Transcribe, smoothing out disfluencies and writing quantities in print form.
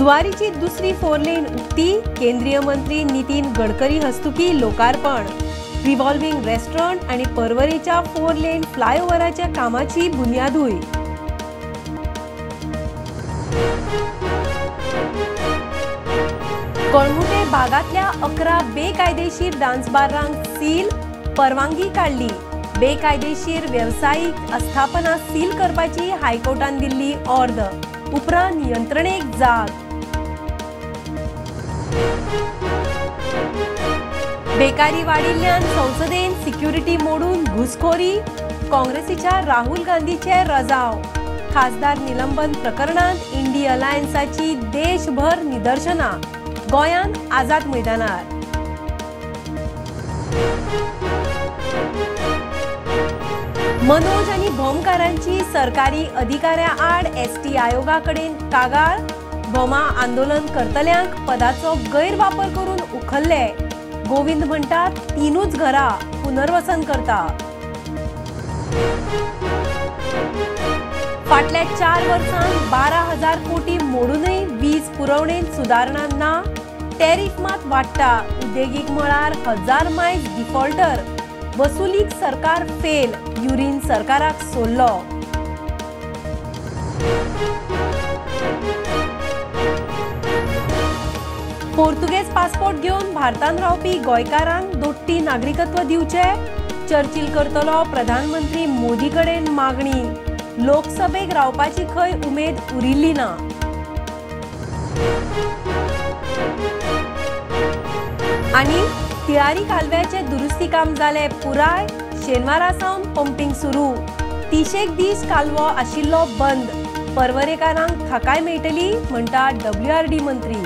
जुवारीची दुसरी 4 लेन उक्ती, केंद्रीय मंत्री नितीन गडकरी हस्तुकी लोकार्पण। रिव्हॉल्विंग रेस्टॉरंट आणि पर्वरेच्या 4 लेन फ्लायओव्हराच्या कामाची बुनियादूय। कळंगूटे भागातल्या 11 बेकायदेशीर डान्स बारांक सील, परवानगी काडली। बेकायदेशीर व्यावसायिक आस्थापना सील करपाची हायकोर्टान दिल्ली ऑर्द, उपरांत यंत्रणेक जाग। बेकारी वाडिल्ल्यान संसदेन सिक्युरिटी मोडून घुसखोरी, काँग्रेसीच्या राहुल गांधीचे रजाव। खासदार निलंबन प्रकरणांत इंडी अलायन्साची देशभर निदर्शनां, गोंयांत आझाद मैदानार। मनोज आनी भोमकारांची सरकारी अधिकाऱ्यां आड एसटी आयोगा कडेन कागाळ, भोमा आंदोलन करतल्यांक पदाचो गैरवापर करून उखल्ले। गोविंद म्हणटात 3च घरा पुनर्वसन करता। फाटल्या 4 वर्सांत 12,000 कोटी मोडूनय वीज पुरवणेंत सुदारणा ना, टॅरीफ मात वाडटा। उद्देगीक मळार 1000 मायज डिफॉल्टर, वसुलीक सरकार फेल, युरीन सरकाराक सोडलो। पोर्तुगेज पासपोर्ट घेवन भारतांत रावपी गोंयकारांक दोट्टी नागरिकत्व दिवचे, चर्चिल करतलो प्रधानमंत्री मोदी कडेन मागणी। लोकसभेक रावपाची खंय उमेद उरिल्ली ना। आनी तिळारी कालव्याचे दुरुस्ती काम जालें पुराय, शेनवारा सावन पंपिंग सुरू। 30 दीस कालवो आशिल्लो बंद, पर्वरेकारांक थाकाय मेळटली म्हणटा WRD मंत्री।